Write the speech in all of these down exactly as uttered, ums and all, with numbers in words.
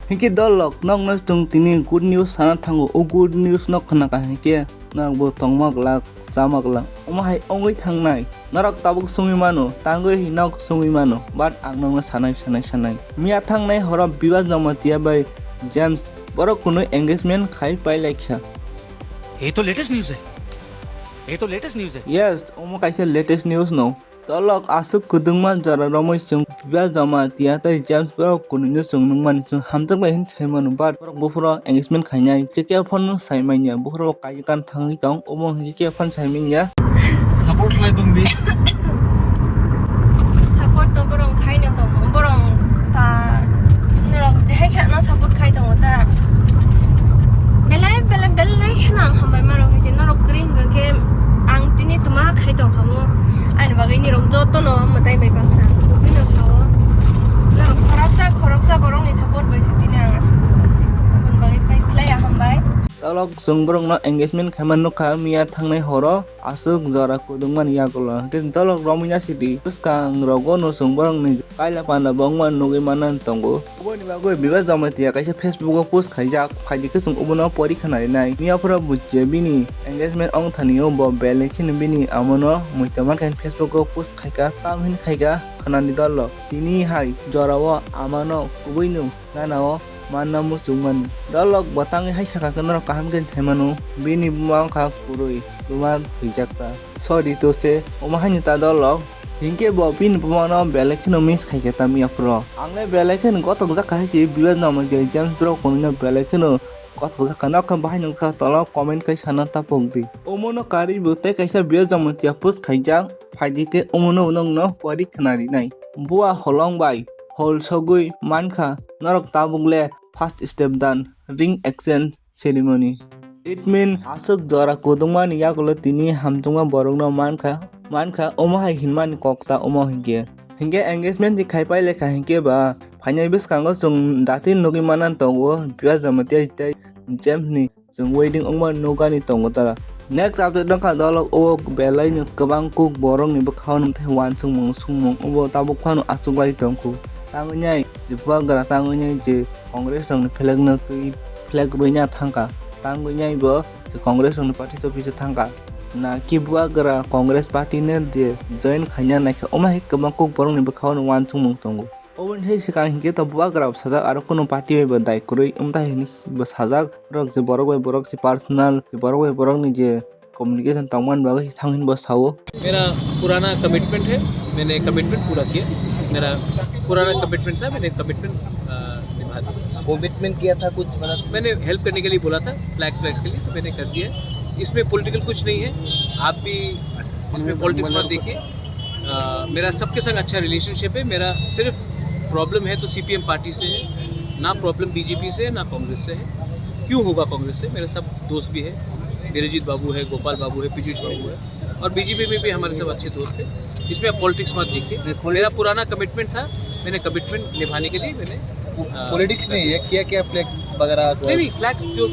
Hinkhe dolok nokno chwng tini good news sana thango, o good news no khwnaka hinkhe norokbo tongma glak, chama glak, omo hai wngwi thangnai. Norok tabuk swngwi mano, tangwi nok swngwi mano, but ang nokno sanai, sanai, sanai. Miya thangnai horo Bibas Jamatia bai James borok kunu engagement khai pai laikha. ये तो latest news है। ये तो latest news है। Yes, omo kaisa latest news no. Tolok aswk kwdwngma jora romwi chwng Bibas Jamatia tei James borok kunui no chwng nukmani chwng hamjaknai hinwi sai mano, but borok buphuru engagement khainai, khe khe phano sai manya, buphuru kaiwi kan thangwi tong, omo hinkhe khe phano sai manya. Support khlai tong di. Support to borok khaina tongo, borok ta norok jehai khe ano support khai tongo ta. Belai, belai, belai kheno ang hambai ma rok hinwi norok kwrwi hwnkhe ang tini twma khai tong kha mo. Ani bagwi nirok jotono mwtai bai baksa kubui no sao. Norok khoroksa, khoroksa borokni support bai se tini ang aswk aboni bagwi pai khlai ya hambai. Tolok chwng borokno engagement khaima nukha miya thangnai horo. Aswk jora kwdwngmani yagulo hwnkhe dolok romwi na sidi bwskang rogo no chwng borokni kaila panda bo wngmani nugwi manna tongo. Oboni bagwi Bibas Jamatia kaisa Facebook o post khaijak, phaidi khe chwng obono pori khna rinai. Miya phuru bo je bini engagement wng thani o bo belai kheno bini amano muitu mankha hwn Facebook o post khaika, tamo hwn khaika khwnani dolok. Tini hai jorao amano kubui no gana o manna muchungmani. Dolok bo tangwi hai sakha khe norok kaham khe thai mano, bini buma wngkha kwrwi, buma thwijak ta. Sorry to say, omo haino ta dolok. Hinkhe bo bini bumano belai kheno miss khai khe ta miya phuru. Ang le belai kheno gothok jak kha hai se Bibas Jamatia James borok kunui no belai kheno gothok jak kha. Nokha bahai nukha tola comment khai sana ta pok di. Omo no karwi bo tei kaisa Bibas Jamatia post khaijak, phaidi khe omo no nokno pori khna rinai. Bua holong bai. Hol sogwi mankha, norok tabuk le first step dan, ring exchange ceremony. It mean aswk jora kwdwngmani yagulo tini hamjakma borokno mankha, mankha, omo hai hinmani kok ta omo hinkhe. Hinkhe engagement ni khai pai lekha hinkhe ba, phainai bwskango chwng dati nugwi manna tongo, Bibas Jamatia tei James ni. Chwng wedding wngma nukani tongo ta. Next update wngkha dolok o belai no kwbang kuk borok ni bwkhao no tei uansukmung sukmung obo tabuk phano achuklai tongkhu. Tangwi nai je bubagra tangwi nai je Congress rok ni flag no twi flag rwina thangkha. Tangwi nai bo je Congress rok ni party office o thangkha. Na ki bubagra Congress party no je join khaina naikha omo hai kwbang kuk borok ni bwkhao no uansukmung tongo. Oboni hai swkang hinkhe to bubagra bo sajak aro kunu party bai bo dai kwrwi wng ta hinwi bo sajak. Borok je borok bai borok se personal je borok bai borok ni je communication tongmani bagwi se thang hinwi bo sao. मेरा पुराना कमिटमेंट है, मैंने कमिटमेंट पूरा किया। मेरा पुराना कमिटमेंट था, मैंने कमिटमेंट निभा दिया। कमिटमेंट किया था कुछ, मतलब मैंने हेल्प करने के लिए बोला था, फ्लैग्स व्लैग्स के लिए, तो मैंने कर दिया। इसमें पॉलिटिकल कुछ नहीं है, आप भी इसमें पॉलिटिक्स मत देखिए। अ, मेरा सबके संग अच्छा रिलेशनशिप है। मेरा सिर्फ प्रॉब्लम है तो सीपीएम पार्टी से है, ना प्रॉब्लम बीजेपी से है, ना कांग्रेस से है। क्यों होगा कांग्रेस से? मेरे सब दोस्त भी है, बीरजीत बाबू है, गोपाल बाबू है, पीयूष बाबू है, और बीजेपी में भी हमारे सब अच्छे दोस्त हैं। इसमें आप पॉलिटिक्स मत देखिए। नहीं, मेरा politics पुराना कमिटमेंट था, मैंने कमिटमेंट निभाने के लिए मैंने, अ, पॉलिटिक्स नहीं है, क्या क्या फ्लैक्स वगैरह? नहीं, नहीं, फ्लैग्स जो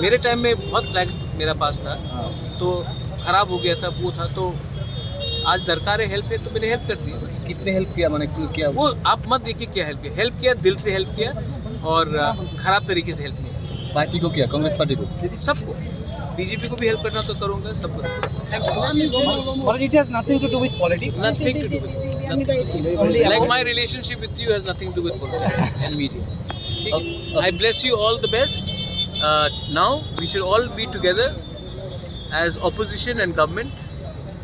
मेरे टाइम में बहुत फ्लैग्स मेरा पास था, हाँ। तो खराब हो गया था, वो था, तो आज दरकार है हेल्प है तो मैंने हेल्प कर दी। कितने हेल्प किया, माने क्यों, क्या? वो आप मत देखिए क्या हेल्प किया, हेल्प किया, दिल से हेल्प किया और, अ, खराब तरीके से हेल्प नहीं किया। पार्टी को क्या, कांग्रेस पार्टी को? सबको, बीजेपी को भी हेल्प करना तो करूंगा, सबको हेल्प करूंगा। But it has nothing to do with politics. Nothing to do with, nothing to do with, like, my relationship with you has nothing to do with politics and media. ठीक है? I bless you all the best. Uh, now we should all be together as opposition and government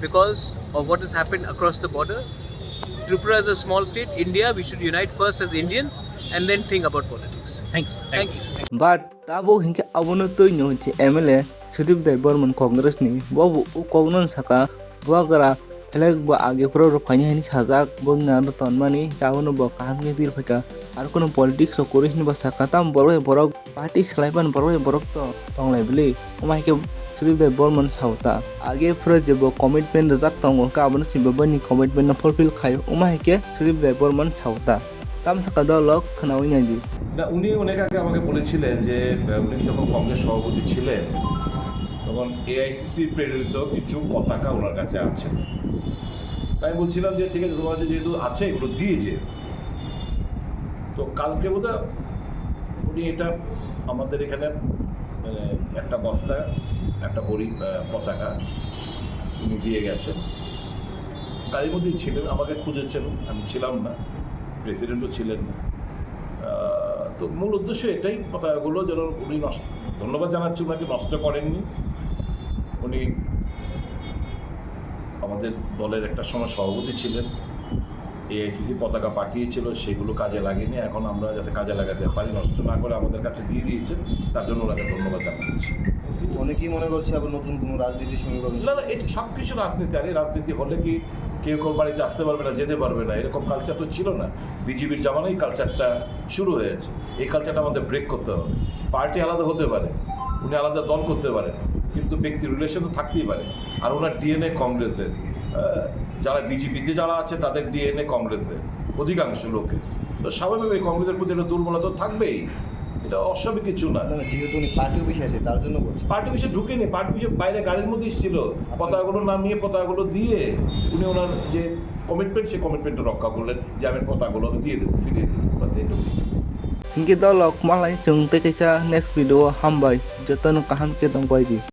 because of what has happened across the border. Tripura is a small state. India, we should unite first as Indians and then think about politics. Thanks. Thanks. But tabuk hinkhe abono twi no je M L A Sudip Dai Borman Congress ni, bo bo o kokno saka, bubagra flag bo age phuru rw phaini hinwi sajak, bo wngna aro tonmani, abono bo kaham khe deal phaikha, aro kunu politics o kwrwi hinwi bo sakha, tamo borok bai borok party swlaipan borok bai borok to tonglai bwlwi, omo hai khe Sudip Dai Borman sao ta. Age phuru je bo commitment rwjak tongo, hwnkhe abono se bo bini commitment no fulfill khai, omo hai khe Sudip Dai Borman sao ta. Tamo sakha dolok khwnaui naidi. না, উনি অনেক আগে আমাকে বলেছিলেন যে, আহ, উনি যখন কংগ্রেস সভাপতি ছিলেন, তখন এআইসিসি প্রেরিত কিছু পতাকা ওনার কাছে আছে। তাই বলছিলাম যে, "ঠিক আছে, তোমার কাছে যেহেতু আছে, এগুলো দিয়ে যে।" তো কালকে বোধহয়, এটা আমাদের এখানে, মানে, একটা বস্তা, একটা হরি-, আহ, পতাকা উনি দিয়ে গেছেন। গাড়ির মধ্যেই ছিলেন, আমাকে খুঁজেছেন, আমি ছিলাম না, প্রেসিডেন্টও ছিলেন না। আহ, তো মূল উদ্দেশ্য এটাই, পতাকাগুলো যেন উনি নষ্ট, ধন্যবাদ জানাচ্ছি ওনাকে, নষ্ট করেননি। উনি আমাদের দলের একটা সময় সভাপতি ছিলেন, এআইসিসি পতাকা পাঠিয়েছিল, সেগুলো কাজে লাগেনি। এখন আমরা যাতে কাজে লাগাতে পারি, নষ্ট না করে আমাদের কাছে দিয়ে দিয়েছেন, তার জন্য ওনাকে ধন্যবাদ জানাচ্ছি। অনেকেই মনে করছে আবার নতুন কোনো রাজনীতি শুরু করবে। না, না, এটা সব কিছু রাজনীতি। আরে, রাজনীতি হলে কি কেউ কেউ বাড়িতে আসতে পারবে না, যেতে পারবে না, এরকম কালচার তো ছিল না। বিজেপির জামানায় কালচারটা শুরু হয়েছে। এই কালচারটা আমাদের ব্রেক করতে হবে। পার্টি আলাদা হতে পারে, উনি আলাদা দল করতে পারেন, কিন্তু ব্যক্তির রিলেশন তো থাকতেই পারে। আর ওনার ডিএনএ কংগ্রেসের, আহ, যারা বিজেপিতে যারা আছে তাদের ডিএনএ কংগ্রেসের অধিকাংশ লোকের। তো স্বাভাবিকভাবেই কংগ্রেসের প্রতি একটা দুর্বলতা তো থাকবেই, এটা অস্বাভাবিক কিছু না। না, না, যেহেতু উনি পার্টি অফিসে আছে, তার জন্য বলছি। পার্টি অফিসে ঢুকেনি, পার্টি অফিসের বাইরে গাড়ির মধ্যেই ছিল। পতাকাগুলো নামিয়ে, পতাকাগুলো দিয়ে উনি ওনার যে কমিটমেন্ট, সেই কমিটমেন্টটা রক্ষা করলেন যে আমি পতাকাগুলো আমি দিয়ে দেবো, ফিরিয়ে দেবো, বাস এইটুকুই। Hingke dolok malai chwng tei kaisa next video o hambai, jotono kaham khe tong pai di.